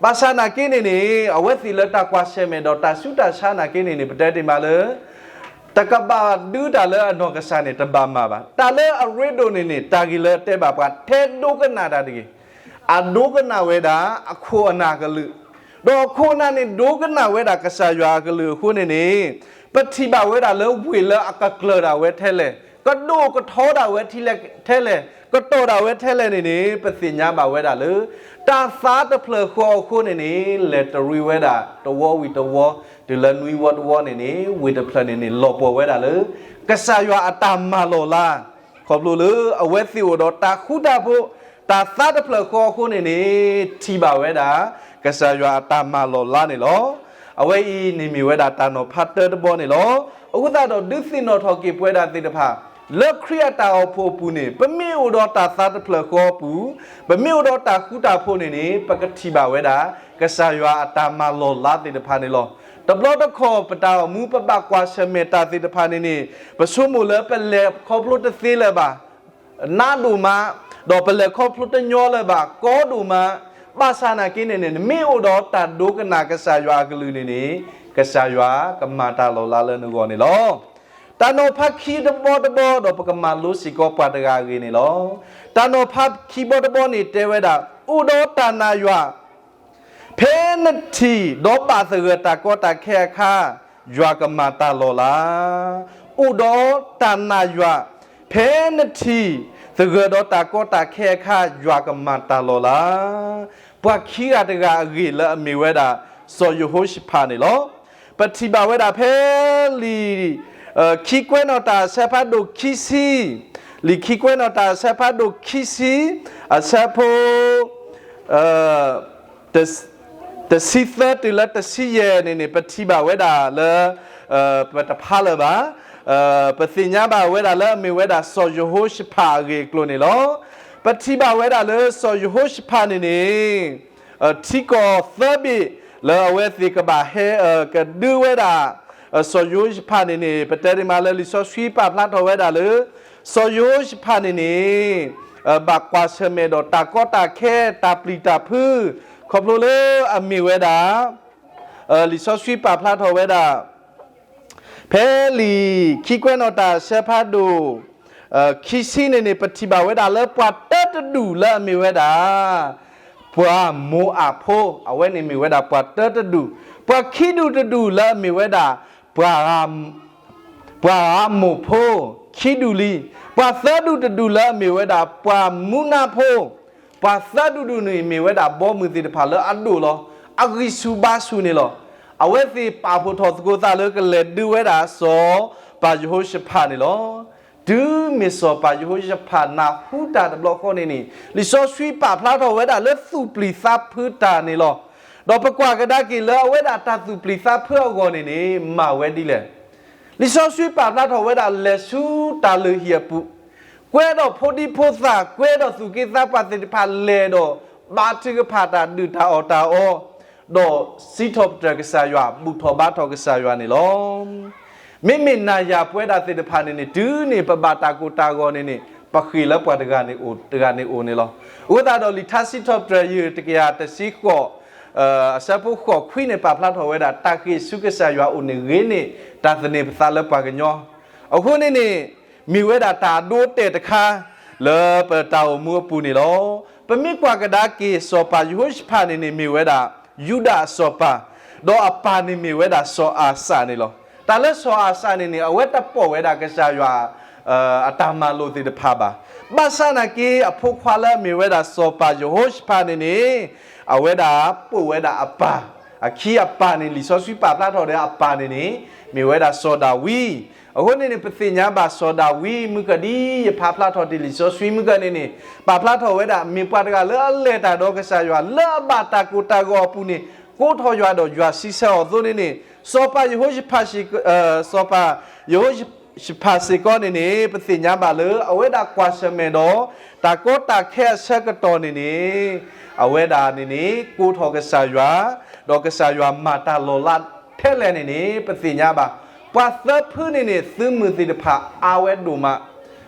ဘၣ်ဆၣ်နာ်က့န့ၣ်န့ၣ် အဝဲသ့ၣ်လၢတၢ်ကွၢ်ဆၢၣ်မဲာ်ဒီးတၢ်ဆူးတၢ်ဆါနာ်က့န့ၣ်န့ၣ် ပတဲဒ်မးလၢ တကဘၣ်ဒုးတၢ်လၢအနီၢ်ကစၢ်န့ၣ် တဘၣ်မၤဘၣ်. တၢ်လၢအရ့ဒိၣ်န့ၣ်န့ၣ် တၢ်ဂ့ၢ်လၢအတဲဘၣ်ပှၤ ထဲဒိကနၣ်တၢ်တဂ့ၤ. အဒိကနၣ်ဝဲဒၣ် အခိၣ်အနၢ်အကလုာ်, ဒီးအခိၣ်အနၢ်န့ၣ် ဒိကနၣ်ဝဲဒၣ်ကစၢ်ယွၤအကလုၢ်အဃိန့ၣ်န့ၣ် ပထံၣ်ဘၣ်ဝဲဒၣ်လၢဝ့ၢ်လၢအကကျၢၤဒၣ်ဝဲထဲလဲၣ်, ကဒိၣ်ကထီဒၣ်ဝဲထဲလဲၣ်, ကတီၢ်ဒၣ်ဝဲထဲလဲၣ်န့ၣ်န့ၣ် ပသ့ၣ်ညါဘၣ်ဝဲဒၣ်လၢ တၢ်သါတဖျၢၣ်ဃီအဃိန့ၣ်န့ၣ် လဲၤတရံးဝဲဒၣ် တဝီဝံၤတဝီ, တုၤလၢနွံဝီတဝီန့ၣ်န့ၣ် ဝ့ၢ်တဖျၢၣ်န့ၣ်န့ၣ် လီၤပှီၢ်ဝဲဒၣ်လၢ ကစၢ်ယွၤအတၢ်မၤလီၤလး, ခီဖျိလၢအဝဲသ့ၣ်အိၣ်ဒီးတၢ်ဃူတၢ်ဖိး, တၢ်သါတဖျၢၣ်ဃီအဃိန့ၣ်န့ၣ် ထံၣ်ဘၣ်ဝဲဒၣ် ကစၢ်ယွၤအတၢ်မၤလီၤလးန့ၣ်လီၤ. အဝဲအံၤန့ၣ်မ့ၢ်ဝဲဒၣ်တၢ်နီၤဖးတၢတဘီန့ၣ်လီၤ. အဃိသတးဒီးဒုးသ့ၣ်နီၣ်ထီၣ်က့ၤပဝဲဒၣ်သ့ၣ်တဖၣ် လၢခရံာ်အတၢ်အိၣ်ဖှိၣ်အပူၤန့ၣ် ပမ့ၢ်အိၣ်ဒီးတၢ်သါတဖျၢၣ်ဃီအပူၤ, ပမ့ၢ်အိၣ်ဒီးတၢ်ဃူတၢ်ဖိးန့ၣ်န့ၣ် ပကထံၣ်ဘၣ်ဝဲဒၣ် ကစၢ်ယွၤအတၢ်မၤလီၤလးသ့ၣ်တဖၣ်န့ၣ်လီၤ. တဘျီတခီၣ် ပတၢ်အိၣ်မူ ပဘၣ်ကွၢ်ဆၢၣ်မဲာ်တၢ်သ့ၣ်တဖၣ်န့ၣ်န့ၣ် ပဆိကမိၣ်လၢပလဲၤခီဖျိတသ့လၢၤဘၣ် နးဒိၣ်မး, ဒီးပလဲၤခီဖျိတညီလၢၤဘၣ် ကီဒိၣ်မး, ဘၣ်ဆၣ်နာ်က့န့ၣ်န့ၣ် နမ့ၢ်အိၣ်ဒီးတၢ်ဒိကနၣ်ကစၢ်ယွၤအကလုၢ်န့ၣ်န့ၣ် ကစၢ်ယွၤကမၤတၢ်လီၤလးလၢနဂီၢ်န့ၣ်လီၤ. တၢ်နီၤဖးခံတဘီတဘီ ဒီးပကမၤလိစ့ၢ်ကီးပှၤတဂၤအဂ့ၢ်န့ၣ်လီၤ. တၢ်နီၤဖးခံဘီတဘီန့ၣ်တဲဝဲဒၣ် အိၣ်ဒီးတၢ်နာ်ယွၤ ဖဲနထံၣ်ဒီးဘၣ်သဂၢၢ်တၢ်ကီတၢ်ခဲအခါ ယွၤကမၤတၢ်လီၤလး. အိၣ်ဒီးတၢ်နာ်ယွၤ ဖဲနထံၣ်သဂၢၢ်ဒီးတၢ်ကီတၢ်ခဲအခါ ယွၤကမၤတၢ်လီၤလး. ပှၤခံဂၤတဂၤအဂ့ၢ်လၢအမ့ၢ်ဝဲဒၣ် စီၤယဟိၤၡဖးန့ၣ်လီၤ. ပထံၣ်ဘၣ်ဝဲဒၣ်ဖဲလံာ် ခံကွဲးနီၣ်တၢ်အဆၢဖးဒိၣ်ခံဆံ, လံာ်ခံကွဲးနီၣ်တၢ်အဆၢဖးဒိၣ်ခံဆံ, အဆၢဖိ တဆံသၢတုၤလၢတဆံယဲၢ်န့ၣ်န့ၣ် ပထံၣ်ဘၣ်ဝဲဒၣ်လၢ ပတဖးလၢၤဘၣ်. ပသ့ၣ်ညါဘၣ်ဝဲဒၣ်လၢအမ့ၢ်ဝဲဒၣ်စီၤယဟိၤၡဖးအဂ့ၢ်အကျိၤန့ၣ်လီၤ. ပထံၣ်ဘၣ်ဝဲဒၣ်လၢစီၤယဟိၤၡဖးန့ၣ်န့ၣ် ထံကီၢ်သၢဘ့ၣ်လၢအဝဲသ့ၣ်ကဘၣ်ဟဲ ကဒုဝဲဒၣ် စီၤယဟိၤၡဖးန့ၣ်န့ၣ် ပတဲဒ်မးလၢလံာ်စီဆှံပာ်ဖျါထီၣ်ဝဲဒၣ်လၢ စီၤယဟိၤၡဖးန့ၣ်န့ၣ် ဘၣ်ကွၢ်ဆၢၣ်မဲာ်ဒီးတၢ်ကီတၢ်ခဲ တၢ်ပျံၤတၢ်ဖုး ခီဖျိလၢအမ့ၢ်ဝဲဒၣ် လံာ်စီဆှံပာ်ဖျါထီၣ်ဝဲဒၣ် ဖဲလံာ်ခံကွဲးနီၣ်တၢ်အဆၢဖးဒိၣ် ခံဆံန့ၣ်န့ၣ် ပထံၣ်ဘၣ်ဝဲဒၣ်လၢပှၤတၢတဒူၣ်လၢအမ့ၢ်ဝဲဒၣ် ပှၤမိၤအၤဖိ, အဝဲန့ၣ်မ့ၢ်ဝဲဒၣ်ပှၤတၢတဒူၣ်, ပှၤခံဒူၣ်တဒူၣ်လၢအမ့ၢ်ဝဲဒၣ် ပှၤ ပှၤအၤမိၣ်ဖိ ခံဒူၣ်လံ. ပှၤသၢဒူၣ်တဒူၣ်လၢအမ့ၢ်ဝဲဒၣ်ပှၤမူနါဖိ, ပှၤသၢဒူၣ်တဒူၣ်န့ၣ် မ့ၢ်ဝဲဒၣ်ဘီမုၢ်သ့ၣ်တဖၣ်လၢအဒိၣ်လီၤ, အဂံၢ်ဆူၣ်ဘါဆူၣ်န့ၣ်လီၤ. အဝဲသ့ၣ်ပာ်ဖှိၣ်ထီၣ်သကိးသးလၢကလဲၤဒုးဝဲဒၣ်စီၤပၤယဟိၤၡဖးန့ၣ်လီၤ. တုၤမ့ၢ်စီၤပၤယဟိၤၡဖးနၢ်ဟူတၢ်တဘျီဃီန့ၣ်န့ၣ် လံာ်စီဆှံပာ်ဖျါထီၣ်ဝဲဒၣ်လၢသူၣ်ပျံၤသးဖုးတၢ်န့ၣ်လီၤ. ဒီးပကွၢ်ကဒါက့ၤလၢအဝဲဒၣ်တၢ်သူၣ်ပျံၤသးဖုးအဂီၢ်န့ၣ်န့ၣ် မၤဝဲဒ်လဲၣ်. လံာ်စီဆှံပာ်ဖျါထီၣ်ဝဲဒၣ်လဲၤဆူတၢ်လုၢ်ဟံၣ်အပူၤ, ကွဲဒီးဖိဒံဖိသၣ်, ကွဲဒီးသူၣ်က့သးပှၢ်သ့ၣ်တဖၣ်လဲၤဒီး ဘါထုကဖၣ်တၢ်ဒုၣ်တၢ်အီၣ်တၢ်အီ, ဒီးစံးထီၣ်ပတြၢၤကစၢ်ယွၤ, ဘူၣ်ထီၣ်ဘါထီၣ်ကစၢ်ယွၤန့ၣ်လီၤ. မ့မ့ၢ်နၤယၤပဝဲဒၣ်သ့ၣ်တဖၣ်န့ၣ်န့ၣ် တုၤန့ၣ်ပဘၣ်တၢ်ကိၢ်တၢ်ဂီၤန့ၣ်န့ၣ် ပဃ့ၢ်လၢပှၤတဂၤန့ၣ်အိၣ်, တဂၤန့ၣ်အိၣ်န့ၣ်လီၤ. အဃိသတးဒီးလံာ်ထါစံးထီၣ်ပတြၢၤ ယုၢ်တကယၤတဆံဃိး အဆၢဖိဃိးခွံန့ၣ် ပာ်ဖျါထီၣ်ဝဲဒၣ် တၢ်ဃ့ၢ်ဆူကစၢ်ယွၤအအိၣ်န့ၣ် ဂ့ၤန့ၢ်တၢ်သန့ၤပသးလၢပှၤကညီ. အဃိန့ၣ်န့ၣ် မ့ၢ်ဝဲဒၣ်တၢ်အဒိအတဲာ်တခါ လၢပတၢ်အိၣ်မူအပူၤန့ၣ်လီၤ. ပမ့ၢ်ကွၢ်ကဒါက့ၤ စီၤပၤယဟိၤၡဖးန့ၣ်န့ၣ် မ့ၢ်ဝဲဒၣ် ယူဒၤအစီၤပၤ, ဒီးအပၢ်န့ၣ်မ့ၢ်ဝဲဒၣ်စီၤအၤစၤန့ၣ်လီၤ. တၢ်လၢစီၤအၤစၤန့ၣ်န့ၣ် အဝဲတပိာ်ဝဲဒၣ်ကစၢ်ယွၤ အတၢ်မၤလိာ်သ့ၣ်တဖၣ်ဘၣ်. ဘၣ်ဆၣ်နာ်က့ အဖိခွါလၢအမ့ၢ်ဝဲဒၣ်စီၤပၤယဟိၤၡဖးန့ၣ်န့ၣ် အဝဲဒၣ်ပိာ်ဝဲဒၣ်အပၢ်, အခံအပၢ်န့ၣ် လံာ်စီဆှံပာ်ဖျါထီၣ်ဒီးအပၢ်န့ၣ်န့ၣ် မ့ၢ်ဝဲဒၣ်စီၤဒၤဝံး. အဃိန့ၣ်န့ၣ် ပသ့ၣ်ညါဘၣ်စီၤဒၤဝံး မုၢ်ကဒ်ယဖးဖျါထီၣ်တ့ၢ်လံာ်စီဆှံမုၢ်ကန့ၣ်န့ၣ် ပာ်ဖျါထီၣ်ဝဲဒၣ် မ့ၢ်ပှၤတဂၤလၢအလဲၤတၢ်ဒီးကစၢ်ယွၤ လၢအဘၣ်တၢ်ကိၢ်တၢ်ဂီၤအပူၤန့ၣ် ကိးထီၣ်ယွၤဒီးယွၤစံးဆၢအီၤအသိးန့ၣ်န့ၣ် စီၤပၤယဟိၤၡဖး စီၤပၤယဟိၤၡဖးစ့ၢ်ကီးန့ၣ်န့ၣ် ပသ့ၣ်ညါဘၣ်လၢ အဝဲဒၣ်ကွၢ်ဆၢၣ်မဲာ်ဒီး တၢ်ကီတၢ်ခဲအဆၢကတီၢ်န့ၣ်န့ၣ် အဝဲဒၣ်န့ၣ်န့ၣ် ကိးထီၣ်ကစၢ်ယွၤ, ဒီးကစၢ်ယွၤမၤတၢ်လီၤလးထဲလဲၣ်န့ၣ်န့ၣ် ပသ့ၣ်ညါဘၣ်. ပှၤသၢဖုန့ၣ်န့ၣ် သုးမုၢ်သ့ၣ်တဖၣ်အါဝဲဒိၣ်မး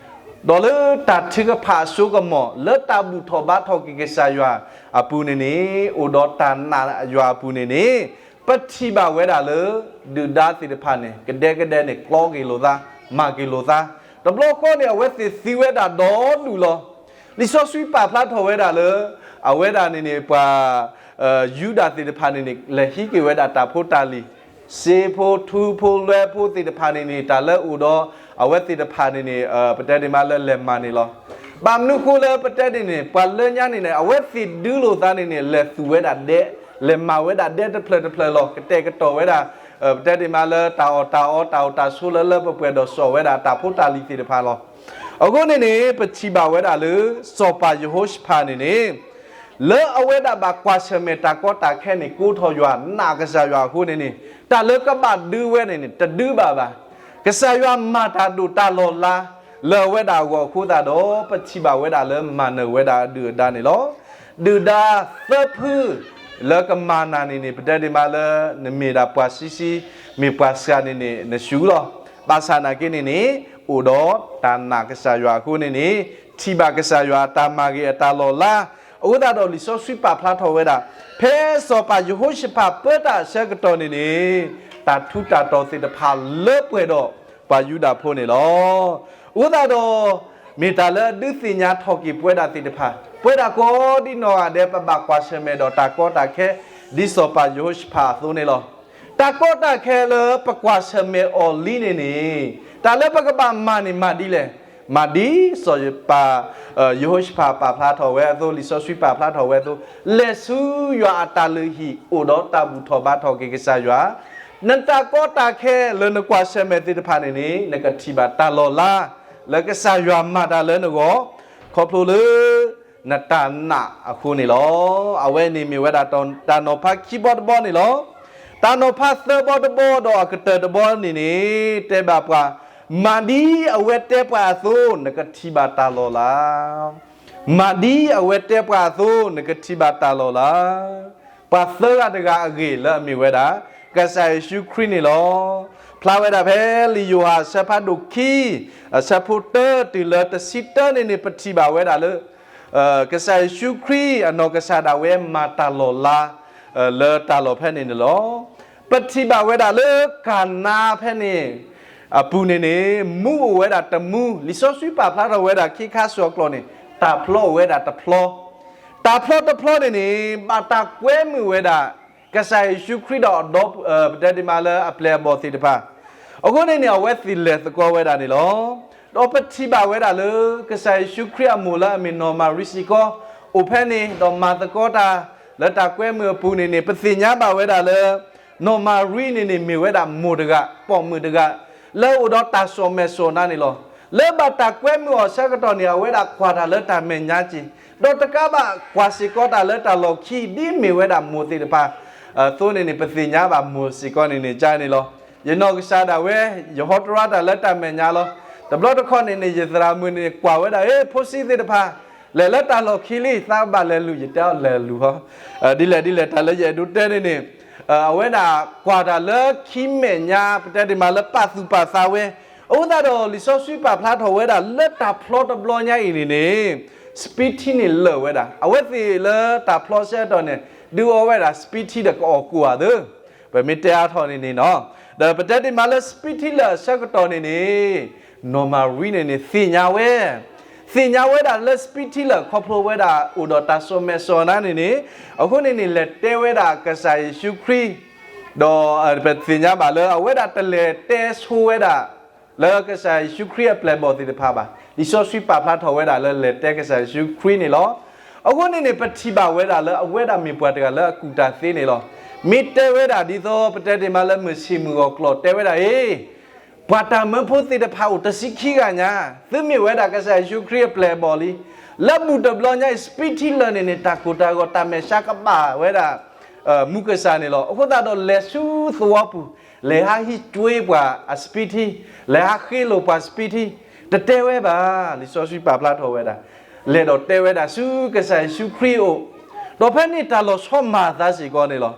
ဒီးလၢတၢ်ထုကဖၣ်အစိကမီၤ လၢတၢ်ဘူၣ်ထီၣ်ဘါထီၣ်က့ၤကစၢ်ယွၤအပူၤန့ၣ်န့ၣ် အိၣ်ဒီးတၢ်နာ်ယွၤအပူၤန့ၣ်န့ၣ် ပထံၣ်ဘၣ်ဝဲဒၣ်လၢ ဒုၣ်ဒါသ့ၣ်တဖၣ်န့ၣ် ကဒဲကဒဲန့ၣ် ကျီက့ၤလိာ်သး, မၤက့ၤလိာ်သး, တဘျီဃီန့ၣ် အဝဲသ့ၣ်သံဝဲဒၣ်ဒီဒူၣ်လီၤ. လံာ်စီဆှံပာ်ဖျါထီၣ်ဝဲဒၣ်လၢ အဝဲဒၣ်န့ၣ်န့ၣ် ပှၤ ယူဒၤသ့ၣ်တဖၣ်န့ၣ်န့ၣ် လဲၤဟံးက့ၤဝဲဒၣ်တၢ်ဖိတၢ်လံၤ, စ့ဖိထူဖိလွဲဖိသ့ၣ်တဖၣ်န့ၣ်န့ၣ် တၢ်လၢအိၣ်ဒီးအဝဲသ့ၣ်တဖၣ်န့ၣ်န့ၣ် ပတဲဒ်မးလၢလဲၤမၤန့ၣ်လီၤ. ဘၣ်မနုၤဃိလၢပတဲဒ်န့ၣ် ပှၤလၢညါန့ၣ်န့ၣ် အဝဲသ့ၣ်ဒုးလိာ်သးန့ၣ်န့ၣ် လဲၤသူၣ်ဝဲဒၣ်ဒဲ, လဲၤမၤဝဲဒၣ်ဒဲတဖျၢၣ်တဖျၢၣ်လီၤ. ကတဲာ်ကတီၤဝဲဒၣ် ပတဲဒ်မးလၢတၢ်အီၣ်တၢ်အီ တၢ်အိၣ်တၢ်ဆိးလၢလၢပှဲၤပှဲၤဒီးစိာ်ဝဲဒၣ်တၢ်ဖိတၢ်လံၤသ့ၣ်တဖၣ်လီၤ. အဃိန့ၣ်န့ၣ် ပထံၣ်ဘၣ်ဝဲဒၣ်လၢ စီၤပၤယဟိၤၡဖးန့ၣ်န့ၣ် လၢအဝဲဒၣ်ဘၣ်ကွၢ်ဆၢၣ်မဲာ်တၢ်ကီတၢ်ခဲန့ၣ် ကိးထီၣ်ယွၤ နာ်ကစၢ်ယွၤအဃိန့ၣ်န့ၣ် တၢ်လၢကဘၣ်ဒုးဝဲန့ၣ်န့ၣ် တဒုးဘၣ်ဘၣ်. ကစၢ်ယွၤမၤတၢ်ဒိၣ်တၢ်လီၤလး လၢအဝဲဒၣ်အဂီၢ်အဃိသတးဒီး ပထံၣ်ဘၣ်ဝဲဒၣ်လၢမၤနၢၤဝဲဒၣ်အဒုၣ်အဒါန့ၣ်လီၤ. ဒုၣ်ဒါသၢဖု လၢကမၤနၢၤန့ၣ်န့ၣ် ပတဲဒ်မးလၢ နမ့ၢ်ဒၣ်ပှၤဆံဆံ မ့ၢ်ပှၤစှၤန့ၣ်န့ၣ် နဆူၣ်လီၤ. ဘၣ်ဆၣ်နာ်က့န့ၣ်န့ၣ် အိၣ်ဒီးတၢ်နာ်ကစၢ်ယွၤအဃိန့ၣ်န့ၣ် ထံၣ်ဘၣ်ကစၢ်ယွၤအတၢ်မၤဂ့ၤအတၢ်လီၤလး အဃိသတးဒီးလံာ်စီဆှံပာ်ဖျါထီၣ်ဝဲဒၣ် ဖဲစီၤပၤယဟိၤၡဖးပၢတၢ်အဆၢကတီၢ်န့ၣ်န့ၣ် တၢ်ထူးတၢ်တီၤသ့ၣ်တဖၣ်လၢပှဲၤဒီးပှၤယူဒၤဖိန့ၣ်လီၤ. အဃိသတးဒီး မ့ၢ်တၢ်လၢအဒုးသ့ၣ်ညါထီၣ်က့ၤပဝဲဒၣ်သ့ၣ်တဖၣ် ပဝဲဒၣ်ကိးဒ်နီၢ်ဂၤဒဲး ပဘၣ်ကွၢ်ဆၢၣ်မဲာ်ဒီးတၢ်ကီတၢ်ခဲ ဒ်စီၤပၤယဟိၤၡဖးအသိးန့ၣ်လီၤ. တၢ်ကီတၢ်ခဲလၢပကွၢ်ဆၢၣ်မဲာ်အီၤလံန့ၣ်န့ၣ် တၢ်လၢပကဘၣ်မၤန့ၣ်မၤဒ်လဲၣ်. မၤဒ်စီၤပၤ ယဟိၤၡဖးပာ်ဖျါထီၣ်ဝဲအသိး လံာ်စီဆှံပာ်ဖျါထီၣ်ဝဲအသိး, လဲၤဆူယွၤအတၢ်လုၢ်ဟံၣ် အိၣ်ဒီးတၢ်ဘူၣ်ထီၣ်ဘါထီၣ်က့ၤကစၢ်ယွၤ, နတၢ်ကီတၢ်ခဲလၢနကွၢ်ဆၢၣ်မဲာ်သ့ၣ်တဖၣ်န့ၣ်န့ၣ် နကထံၣ်ဘၣ်တၢ်လီၤလး လၢကစၢ်ယွၤမၤတၢ်လၢနဂီၢ် ခီဖျိလၢ နတၢ်နာ်အဃိန့ၣ်လီၤ. အဝဲန့ၣ်မ့ၢ်ဝဲဒၣ်တၢ်နီၤဖးခံဘီတဘီန့ၣ်လီၤ. တၢ်နီၤဖးသၢဘီတဘီဒီးအကတၢၢ်တဘီန့ၣ်န့ၣ် တဲဘၣ်ပှၤ, မၤဒ်အဝဲတဲပှၤအသိး နကထံၣ်ဘၣ်တၢ်လီၤလး. မၤဒ်အဝဲတဲပှၤအသိး နကထံၣ်ဘၣ်တၢ်လီၤလး. ပှၤသၢဂၤတဂၤအဂ့ၢ်လၢအမ့ၢ်ဝဲဒၣ် ကစၢ်ယ့ၣ်ၡူးခရံာ်န့ၣ်လီၤ. ဖျါဝဲဒၣ်ဖဲလံာ်ယိၤဟၣ်အဆၢဖးဒိၣ်ခံ အဆၢဖိတၢတုၤလၢတဆံတၢန့ၣ်န့ၣ် ပထံၣ်ဘၣ်ဝဲဒၣ်လၢ ကစၢ်ယ့ၣ်ၡူးခရံာ်အနီၢ်ကစၢ်ဒၣ်ဝဲမၤတၢ်လီၤလး လၢတၢ်လီၢ်ဖဲန့ၣ်န့ၣ်လီၤ. ပထံၣ်ဘၣ်ဝဲဒၣ်လၢကၤနါဖဲန့ၣ် အပူၤန့ၣ်န့ၣ် မူးအိၣ်ဝဲဒၣ်တမူ, လံာ်စီဆှံပာ်ဖျါထီၣ်ဝဲဒၣ်ခံခါစ့ၢ်ကီးန့ၣ် တၢ်ဖျီအိၣ်ဝဲဒၣ်တဖျီ, တၢ်ဖျီတဖျီန့ၣ်န့ၣ် ဘၣ်တၢ်ကွဲမုာ်ဝဲဒၣ် ကစၢ်ယ့ၣ်ၡူးခရံာ်ဒီးအဒီ ပတဲဒ်မးလၢအပျဲၢ်အဘီၣ်သ့ၣ်တဖၣ်, အဃိန့ၣ်န့ၣ် အဝဲသ့ၣ်လဲၤသကိးဝဲဒၣ်န့ၣ်လီၤ. ဒီးပထံၣ်ဘၣ်ဝဲဒၣ်လၢ ကစၢ်ယ့ၣ်ၡူးခရံာ်အမိၢ်လၢအမ့ၢ်နီၢ်မၤရံစ့ၢ်ကီး အိၣ်ဖဲန့ၣ် ဒီးမၤသကိးတၢ်လၢတၢ်ကွဲမုာ်အပူၤန့ၣ်န့ၣ် ပသ့ၣ်ညါဘၣ်ဝဲဒၣ်လၢ နီၢ်မၤရံန့ၣ်န့ၣ် မ့ၢ်ဝဲဒၣ်မိၢ်တဂၤ ပိာ်မုၣ်တဂၤ လၢအအိၣ်ဒီးတၢ်စီၣ်မဲာ်စီၣ်နါန့ၣ်လီၤ. လၢဘၣ်တၢ်ကွဲမုာ်အီၤဆၢကတီၢ်န့ၣ် အဝဲဒၣ်ကွၢ်တၢ်လၢတၢ်မဲာ်ညါက့ၢ်, ဒီးတကးဘၣ်ကွၢ်စ့ၢ်ကီးတၢ်လၢတၢ်လီၢ်ခံ ဒ်မ့ၢ်ဝဲဒၣ်မိၢ်သ့ၣ်တဖၣ် အသိးန့ၣ်န့ၣ် ပသ့ၣ်ညါဘၣ်မိၢ်စ့ၢ်ကီးန့ၣ်န့ၣ် ကန့ၣ်လီၤ. ယနီၢ်ကစၢ်ဒၣ်ဝဲ ယဟီတရါတၢ်လၢတၢ်မဲာ်ညါလီၤ. တဘျီတခီၣ်န့ၣ်န့ၣ် ယသရၣ်မုၣ်န့ၣ် ကွၢ်ဝဲဒၣ် ဟ့ ဖိဆံးသ့ၣ်တဖၣ် လဲၤလၢတၢ်လီၢ်ခံလံ သးဘၣ်လဲၤလူၤ ယတဲအီၤလဲၤလူၤဟီ ဒ်လဲၣ်ဒ်လဲၣ် တၢ်လၢယအဲၣ်ဒိးတဲန့ၣ်န့ၣ် အဝဲဒၣ်ကွၢ်တၢ်လၢခံမဲာ်ညါ ပတဲဒ်မးလၢပာ်သူၣ်ပာ်သးဝဲ, အဃိသတးဒီး လံာ်စီဆှံပာ်ဖျါထီၣ်ဝဲဒၣ်လၢတၢ်ဖျီတဘျီညါအံၤန့ၣ်န့ၣ် စပံးထံန့ၣ်လၢာ်ဝဲဒၣ်. အဝဲသ့ၣ်လၢတၢ်ဖျီဆၢကတီၢ်န့ၣ် ဒုးအီဝဲဒၣ်စပံးထံဒီးကအီၣ်ကိၢ်ဧါသၢ, ပမ့ၢ်တဲအါထီၣ်န့ၣ်န့ၣ်နီၤ, ဒီးပတဲဒ်မးလၢစပံးထံလၢာ်အဆၢကတီၢ်န့ၣ်န့ၣ် နီၢ်မၤရံန့ၣ်န့ၣ် သ့ၣ်ညါဝဲ သ့ၣ်ညါဝဲဒၣ်လၢစပံးထံလၢာ်ခီဖျိဝဲဒၣ်အိၣ်ဒီးတၢ်စီၣ်မဲာ်စီၣ်နါန့ၣ်န့ၣ်, အဃိန့ၣ်န့ၣ် လဲၤတဲဝဲဒၣ်ကစၢ်ယ့ၣ်ၡူးခရံာ်, ဒီးပသ့ၣ်ညါဘၣ်လၢအဝဲဒၣ်တလဲၤတဲဆိဝဲဒၣ် လၢကစၢ်ယ့ၣ်ၡူးခရံာ်အပျဲၢ်အဘီၣ်သ့ၣ်တဖၣ်ဘၣ်. လံာ်စီဆှံပာ်ဖျါထီၣ်ဝဲဒၣ်လၢလဲၤတဲကစၢ်ယ့ၣ်ၡူးခရံာ်န့ၣ်လီၤ. အဃိန့ၣ်န့ၣ် ပထံၣ်ဘၣ်ဝဲဒၣ်လၢအဝဲဒၣ်မ့ၢ်ပှၤတဂၤလၢအကူၣ်တၢ်သ့န့ၣ်လီၤ. မ့ၢ်တဲဝဲဒၣ်ဒ်သိးပတဲဒ်မးလၢမုၢ်ဆ့ၣ်မုၢ်ဂီၤကျိာ်တဲဝဲဒၣ်အံၤ ပှၤတၢ်မၢဖိသ့ၣ်တဖၣ်အိၣ်တဆံခံဂၤညါ, သုမ့ၢ်ဝဲဒၣ်ကစၢ်ယ့ၣ်ၡူးခရံာ်အပျဲၢ်အဘီၣ်လံ. လၢဘူၣ်တဘျီညါအံၤ စပံးထံလၢာ်န့ၣ်န့ၣ် တၢ်ကိၢ်တၢ်ဂီၤတၢ်မဲာ်ဆှးကဘၣ်ဝဲဒၣ် မူကစၢ်န့ၣ်လီၤ. အဃိသတးဒီးလဲၤဆူသဝီပူၤ, လဲၤဟးဟံးကွံာ်ပှၤအစပံးထံ, လဲၤဟးဃ့လိာ်ပှၤစပံးထံ, တတဲဝဲဘၣ်. လံာ်စီဆှံပာ်ဖျါထီၣ်ဝဲဒၣ် လဲၤဒီးတဲဝဲဒၣ်ဆူကစၢ်ယ့ၣ်ၡူးခရံာ်အအိၣ်, ဒီးဖဲန့ၣ်တၢ်လီၤဆီမၤအသးစ့ၢ်ကီးန့ၣ်လီၤ.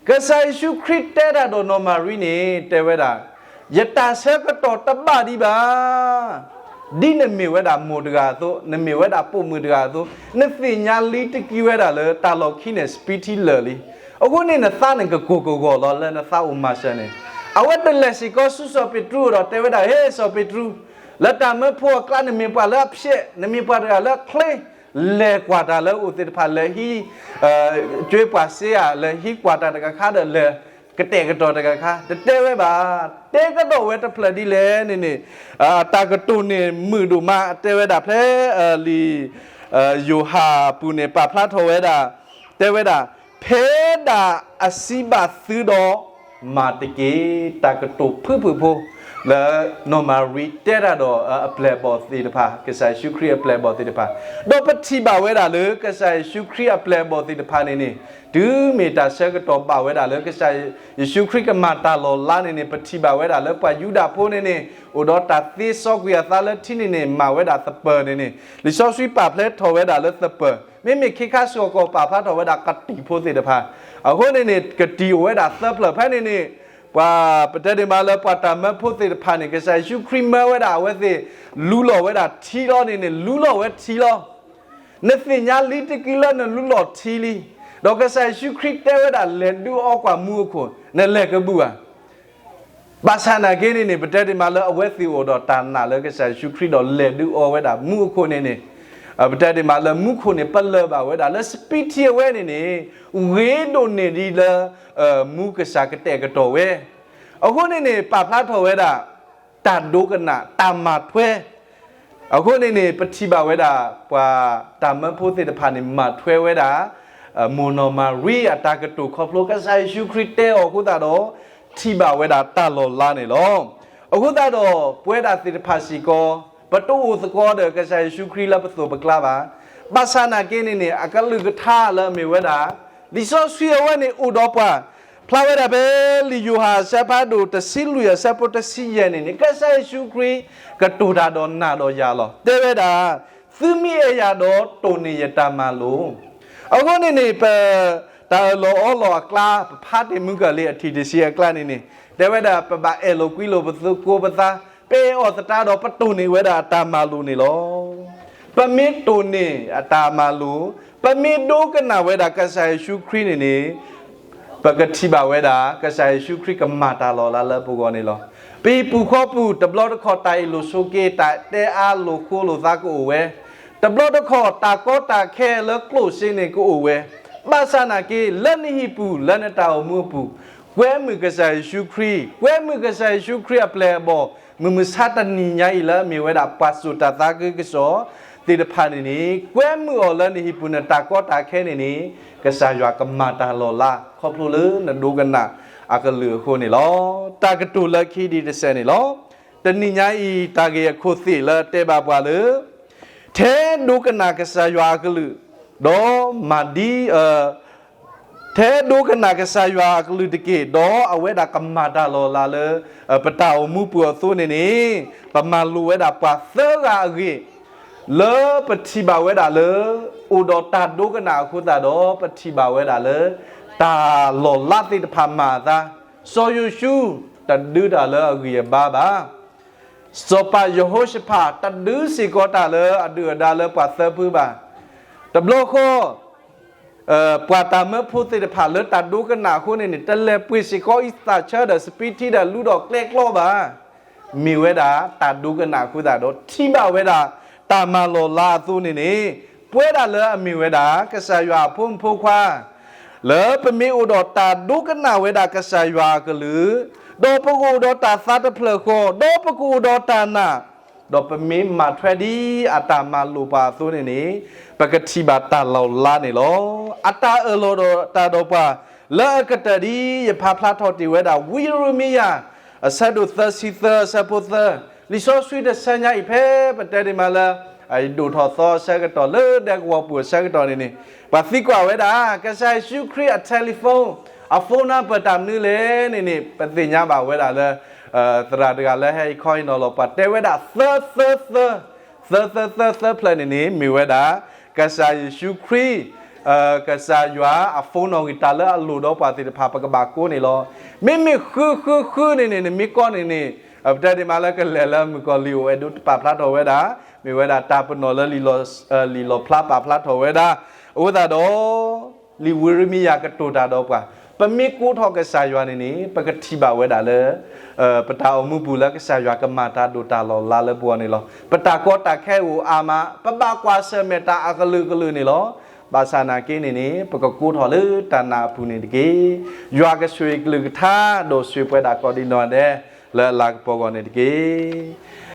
ကစၢ်ယ့ၣ်ၡူးခရံာ်တဲဒၣ်ဒီးနီၢ်မၤရံန့ၣ် တဲဝဲဒၣ်, ယတၢ်ဆၢကတီၢ်တဘၣ်ဒံးဘၣ် ဒ်နမ့ၢ်ဝဲဒၣ်မိၢ်တဂၤအသိး, နမ့ၢ်ဝဲဒၣ်ပိာ်မုၣ်တဂၤအသိး, နသ့ၣ်ညါလံတက့ၢ်ဝဲဒၣ်လၢတၢ်လီၢ်ခံန့ၣ် စပံးထံလၢာ်လံ. အဃိန့ၣ် နသးန့ၣ်ကကိၢ်ကဂီၤလီၤလၢနသးအိၣ်မၤစၢၤန့ၣ်. အဝဲတလဲၤစ့ၢ်ကီးဆူစီၤပ့းတရူးအအိၣ်ဒီးတဲဝဲဒၣ်, ဟ့ စီၤပ့းတရူး, လၢတၢ်မၢဖိအကျါ နမ့ၢ်ပှၤလၢအဖျဲး, နမ့ၢ်ပှၤတဂၤလၢအချ့, လဲၤကွၢ်တၢ်လၢအအိၣ်သ့ၣ်တဖၣ် လဲၤဟံး ကၠွ့ပှၤစ့ဧါ, လဲၤဟံးကွၢ်တၢ်တကခါဒီးလဲၤကတဲာ်ကတီၤတကခါ, တတဲဝဲဘၣ်. တဲကဒီးဝဲတဖျၢၣ်ဒ်လဲၣ်န့ၣ်န့ၣ်, တၢ်ကတိၤန့ၣ်မုာ်ဒိၣ်မး တဲဝဲဒၣ်ဖဲ လံာ်ယိၤဟၣ်အပူၤန့ၣ် ပာ်ဖျါထီၣ်ဝဲဒၣ်, တဲဝဲဒၣ်, ဖဲဒၣ်အစံးဘၣ်သုဒီး မၤတက့ၢ်. တၢ်ကတိၤဖုၣ်ဖုၣ်ဖိ လၢနီၢ်မၤရံတဲတၢ်ဒီးအပျဲၢ်အဘီၣ်သ့ၣ်တဖၣ်, ကစၢ်ယ့ၣ်ၡူးခရံာ်အပျဲၢ်အဘီၣ်သ့ၣ်တဖၣ်, ဒီးပထံၣ်ဘၣ်ဝဲဒၣ်လၢ ကစၢ်ယ့ၣ်ၡူးခရံာ်အပျဲၢ်အဘီၣ်သ့ၣ်တဖၣ်န့ၣ်န့ၣ်, တုၤမ့ၢ်တၢ်ဆၢကတီၢ်ဘၣ်ဝဲဒၣ်လၢ ကစၢ်ယ့ၣ်ၡူးခရံာ်ကမၤတၢ်လီၤလးန့ၣ်န့ၣ်, ပထံၣ်ဘၣ်ဝဲဒၣ်လၢပှၤယူဒၤဖိန့ၣ်န့ၣ် အိၣ်ဒီးတၢ်သ့စီကွံာ်အသးလၢထံန့ၣ်န့ၣ် မၤဝဲဒၣ်သပၢၤန့ၣ်န့ၣ်, လံာ်စီဆှံပာ်ဖျါထီၣ်ဝဲဒၣ်လၢသပၢၤ, မ့မ့ၢ်ခ့ခါစ့ၢ်ကီးပာ်ဖျါထီၣ်ဝဲဒၣ်ကတံာ်ဖိသ့ၣ်တဖၣ်. အဃိန့ၣ်န့ၣ် ကတံာ်အိၣ်ဝဲဒၣ်သၢဖျၢၣ်ဖဲန့ၣ်န့ၣ်, ပှၤပတဲဒ်မးလၢပှၤတၢ်မၢဖိသ့ၣ်တဖၣ်န့ၣ် ကစၢ်ယ့ၣ်ၡူးခရံာ်မၢဝဲဒၣ်အဝဲသ့ၣ် လူလီၤဝဲဒၣ်ထံလီၤန့ၣ်န့ၣ် လူလီၤဝဲထံလီၤ. နသ့ၣ်ညါလံတက့ၢ်လၢနလူလီၤထံလံ. ဒီးကစၢ်ယ့ၣ်ၡူးခရံာ်တဲဝဲဒၣ်လဲၤဒုးအီကွၢ်မူအခိၣ်, နလဲၤကဘူၣ်ဧါ. ဘၣ်ဆၣ်နာ်က့န့ၣ်န့ၣ် ပတဲဒ်မးလၢအဝဲသ့ၣ်အိၣ်ဒီးတၢ်နာ်လၢကစၢ်ယ့ၣ်ၡူးခရံာ်ဒီးလဲၤဒုးအီဝဲဒၣ်မူအခိၣ်န့ၣ်န့ၣ်, ပတဲဒ်မးလၢမူခိၣ်န့ၣ် ပလၢၢ်ဘၣ်ဝဲဒၣ်လၢစပံးထံအဝဲန့ၣ်န့ၣ်, ဂ့ၤဒိၣ်န့ၢ်ဒံးလၢ မူကစၢ်ကတဲာ်ကတီၤဝဲ. အဃိန့ၣ်န့ၣ် ပာ်ဖျါထီၣ်ဝဲဒၣ် တၢ်ဒိကနၣ် တၢ်မၤထွဲ အဃိန့ၣ်န့ၣ် ပထံၣ်ဘၣ်ဝဲဒၣ် ပှၤတၢ်မၢဖိသ့ၣ်တဖၣ်န့ၣ် မၤထွဲဝဲဒၣ် မိၢ်နီၢ်မၤရံအတၢ်ကတိၤခီဖျိ ကစၢ်ယ့ၣ်ၡူးခရံာ်တဲအီၤအဃိသတးဒီး ထံၣ်ဘၣ်ဝဲဒၣ်တၢ်လီၤလးန့ၣ်လီၤ. အဃိသတးဒီး ပဝဲဒၣ်သ့ၣ်တဖၣ်စ့ၢ်ကီး ပတအိၣ်သကိးဒီးကစၢ်ယ့ၣ်ၡူးခရံာ်လၢပသိးပကျါဘၣ်. ဘၣ်ဆၣ်နာ်က့န့ၣ်န့ၣ် အကလုၢ်ကထါလၢအမ့ၢ်ဝဲဒၣ် လံာ်စီဆှံအဝဲန့ၣ်အိၣ်ဒီးပှၤ ဖျါဝဲဒၣ်ဖဲ လံာ်ယိၤဟၣ်အဆၢဖးဒိၣ်တဆံလွံၢ်အဆၢဖိတဆံယဲၢ်န့ၣ်န့ၣ် ကစၢ်ယ့ၣ်ၡူးခရံာ် ကတိၤတၢ်ဒီးနၤဒီးယၤလီၤ. တဲဝဲဒၣ်, သုမ့ၢ်အဲၣ်ယၤဒီးတိၢ်န့ၢ်ယတၢ်မၤလိာ်. အဃိန့ၣ်န့ၣ် ပ တၢ်အၢၣ်လီၤအီလီၤအကျါ ပဖးတ့ၢ်မုၢ်ကၢၢ်လံအထံၣ်တဆံအကျါန့ၣ်န့ၣ် တဲဝဲဒၣ် ပဘၣ်အဲၣ်လိာ်ကွံလိာ်ပသကိးပသး, ပအဲၣ်အီၤသတးဒီးပတိၢ်န့ၢ်ဝဲဒၣ်အတၢ်မၤလိာ်န့ၣ်လီၤ. ပမ့ၢ်တိၢ်န့ၢ်အတၢ်မၤလိာ်, ပမ့ၢ်ဒိကနၣ်ဝဲဒၣ်ကစၢ်ယ့ၣ်ၡူးခရံာ်န့ၣ်န့ၣ် ပကထံၣ်ဘၣ်ဝဲဒၣ် ကစၢ်ယ့ၣ်ၡူးခရံာ်ကမၤတၢ်လီၤလးလၢပဂီၢ်န့ၣ်လီၤ. ပဟံၣ်ပူၤဃီပူၤ တဘျီတခီၣ်တၢ်အ့ၣ်လိာ်ဆိးက့ တၢ်တဲအါလိာ်ဃိလိာ်သးကအိၣ်ဝဲ, တဘျီတခီၣ် တၢ်ကီတၢ်ခဲလၢကျိၣ်စ့န့ၣ်ကအိၣ်ဝဲ, ဘၣ်ဆၣ်နာ်က့ လၢနဟံၣ်ပူၤ လၢနတၢ်အိၣ်မူအပူၤ ကွဲမုာ်ကစၢ်ယ့ၣ်ၡူးခရံာ်, ကွဲမုာ်ကစၢ်ယ့ၣ်ၡူးခရံာ်အပျဲၢ်အဘီၣ်, မုၢ်မဆါတနံၤညါအံၤလၢအမ့ၢ်ဝဲဒၣ်ပှၤစိာ်တၢ်သးခုကစီၣ်သ့ၣ်တဖၣ်န့ၣ်န့ၣ် ကွဲမုာ်အီၤလၢနဟံၣ်ပူၤနတၢ်ကီတၢ်ခဲန့ၣ်န့ၣ် ကစၢ်ယွၤကမၤတၢ်လီၤလး ခီဖျိလၢနဒိကနၣ်အကလုၢ်အဃိန့ၣ်လီၤ. တၢ်ကတိၤလၢခံဒံးတစဲးန့ၣ်လီၤ. တနံၤညါအံၤ တၢ်ဂ့ၢ်အခိၣ်သ့ၣ်လၢတဲဘၣ်ပှၤလၢ ထဲဒိကနၣ်ကစၢ်ယွၤအကလုၢ်, ဒီးမၤဒ် ထဲဒိကနၣ်ကစၢ်ယွၤအကလုၢ်တက့ၢ်, ဒီးအဝဲဒၣ်ကမၤတၢ်လီၤလးလၢ ပတၢ်အိၣ်မူပူၤအသိးန့ၣ်န့ၣ်, ပမၤလိာ်ဝဲဒၣ်ပှၤသၢဂၤအဂ့ၢ် လၢပထံၣ်ဘၣ်ဝဲဒၣ်လၢ အိၣ်ဒီးတၢ်ဒိကနၣ်အဃိသတးဒီး ပထံၣ်ဘၣ်ဝဲဒၣ်လၢ တၢ်လီၤလးသ့ၣ်တဖၣ်မၤအသး, စီၤယိၤၡူ တဒုးတၢ်လၢအဂံၢ်အဘါဘၣ် စီၤပၤယဟိၤၡဖး တဒုးစ့ၢ်ကီးတၢ်လၢအဒုၣ်အဒါလၢပှၤသၢဖုဘၣ်. တဘျီဃီ ပှၤတၢ်မၢဖိသ့ၣ်တဖၣ်လၢတၢ်ဒိကနၣ်အဃိန့ၣ်န့ၣ် တလဲၤပှ့ၤစ့ၢ်ကီးအံသၣ်ဆၢဒီးစပံးထံဒီးလူဒီးကျဲကျီဘၣ်. မ့ၢ်ဝဲဒၣ်တၢ်ဒိကနၣ်အဃိသတးဒီး ထံၣ်ဘၣ်ဝဲဒၣ်တၢ်မၤလီၤလးအသိးန့ၣ်န့ၣ်, ပဝဲဒၣ်လၢအမ့ၢ်ဝဲဒၣ် ကစၢ်ယွၤအဖိမုၣ်ဖိခွါ လၢပမ့ၢ်အိၣ်ဒီးတၢ်ဒိကနၣ်ဝဲဒၣ်ကစၢ်ယွၤအကလုၢ်, ဒီးပကအိၣ်ဒီးတၢ်သးတဖျၢၣ်ဃီ, ဒီးပကအိၣ်ဒီးတၢ်နာ်, ဒီးပမ့ၢ်မၤထွဲဒ်အတၢ်မၤလိာ်ပှၤအသိးန့ၣ်န့ၣ်, ပကထံၣ်ဘၣ်တၢ်လီၤလးန့ၣ်လီၤ. အတၢ်အၢၣ်လီၤဒီးတၢ်ဒီးပှၤ လၢအကတၢၢ်ဒ်ယဖးဖျါထီၣ်တ့ၢ်ဝဲဒၣ် ဝံယံးရမံယၤ အဆၢဒိၣ်သၢဆံသၢ အဆၢဖိသၢ, လံာ်စီဆှံတဆၢညါအံၤဖဲပတဲဒ်မးလၢ ယဒိၣ်ထီၣ်သီအဆၢကတီၢ်လၢဒဲကဝီၤပူၤအဆၢကတီၢ်န့ၣ်န့ၣ်, ပှၤသံကွၢ်ဝဲဒၣ် ကစၢ်ယ့ၣ်ၡူးခရံာ်အ telephone အ phone number တၢ်မနုၤလဲၣ်န့ၣ်န့ၣ်, ပသ့ၣ်ညါဘၣ်ဝဲဒၣ်လၢ သရၣ်တဂၤလၢဟဲအံၤခီအံၤနီၤလီၤ ပှၤတဲဝဲဒၣ်သၢသၢသၢ, သၢသၢသၢသၢဖျၢၣ်န့ၣ်န့ၣ် မ့ၢ်ဝဲဒၣ် ကစၢ်ယ့ၣ်ၡူးခရံာ် ကစၢ်ယွၤအ phone နီၣ်ဂံၢ် တၢ်လၢအလိၣ်ဒီးပှၤသ့ၣ်တဖၣ် ပကဘၣ်ကိးန့ၣ်လီၤ. မ့မ့ၢ်ဃုဃုဃုန့ၣ်န့ၣ် နမ့ၢ်ကိးန့ၣ်န့ၣ်, ပတဲဒ်မးလၢကလဲၤလၢမုၣ်ကီၤလံၢ်အိၣ် အဲၣ်ဒိးပာ်ဖျါထီၣ်ဝဲဒၣ်, မ့ၢ်ဝဲဒၣ်တၢ်ပနီၣ်လၢ လံာ်လီၣ်ဖျါပာ်ဖျါထီၣ်ဝဲဒၣ်, အဃိသတးဒီး လံာ်ဝံယံးရမံယၤကတိၤတၢ်ဒီးပှၤ, ပမ့ၢ်ကိးထီၣ်ကစၢ်ယွၤန့ၣ်န့ၣ် ပကထံၣ်ဘၣ်ဝဲဒၣ်လၢ ပတၢ်အိၣ်မူပူၤလၢကစၢ်ယွၤကမၤတၢ်ဒိၣ်တၢ်လီၤလးလၢပဂီၢ်န့ၣ်လီၤ. ပတၢ်ကီတၢ်ခဲအိၣ်အါမး ပဘၣ်ကွၢ်ဆၢၣ်မဲာ်တၢ်အကလုာ်ကလုာ်န့ၣ်လီၤ. ဘၣ်ဆၣ်နာ်က့န့ၣ်န့ၣ် ပကကိးထီၣ်လၢတၢ်နာ်အပူၤန့ၣ်တက့ၢ်. ယွၤကဆိၣ်ဂ့ၤကလုၢ်ကထါ ဒီးဆိၣ်ဂ့ၤပှၤဒၣ်ကိးဒံးနီၢ်ဒဲး လၢအလၤကပီၤအဂီၢ်န့ၣ်တက့ၢ်.